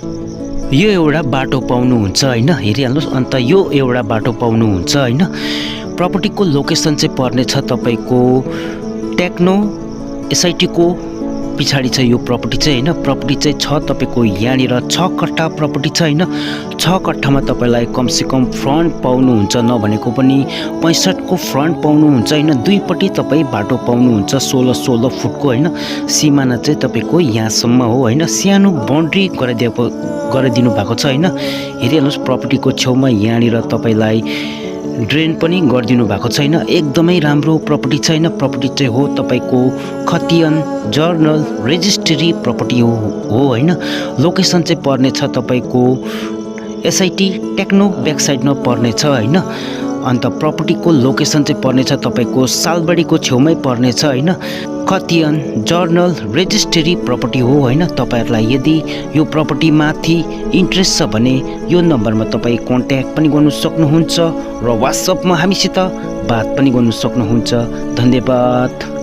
यो एउटा बाटो पाउनुहुन्छ हैन, हेरिहाल्नुस्। अन्त यो एउटा बाटो पाउनुहुन्छ हैन। प्रपर्टीको लोकेसन चाहिँ पर्नेछ तपाईको टेक्नो एसआईटी को पछाडि छ यो प्रपर्टी चाहिँ हैन। प्रपर्टी चाहिँ छ तपाईको यहाँनिर 6 कट्ठा प्रपर्टी छ हैन। 6 कट्ठामा तपाईलाई कमसे कम फ्रन्ट पाउनुहुन्छ नभनेको पनि 65 को फ्रन्ट पाउनुहुन्छ हैन। दुईपट्टि तपाई बाटो पाउनुहुन्छ 16 फुटको हैन। सिमाना चाहिँ तपाईको यहाँसम्म हो हैन। सानो बाउन्ड्री गरिदिनु भएको छ हैन। हेरिहाल्नुस् प्रपर्टीको छेउमा यहाँनिर तपाईलाई ड्रेन पनि गरिदिनु भएको छैन। एकदमै राम्रो प्रपर्टी छैन। प्रपर्टी चाहिँ हो तपाईको खतियान जर्नल रेजिस्ट्री प्रपर्टी हो हैन। लोकेसन चाहिँ पर्नेछ तपाईको एसआईटी टेक्नो ब्याक साइडमा पर्नेछ हैन। अन्त प्रपर्टीको लोकेसन चाहिँ पर्नेछ तपाईको सालबारीको छेउमै पर्नेछ हैन। खतियान जर्नल रेजिस्ट्री प्रपर्टी हो हैन। तपाईहरुलाई यदि यो प्रपर्टी माथि इन्ट्रेस्ट छ भने यो नम्बरमा तपाई कन्ट्याक्ट पनि गर्न सक्नुहुन्छ र WhatsApp मा हामीसित बात पनि गर्न सक्नुहुन्छ। धन्यवाद।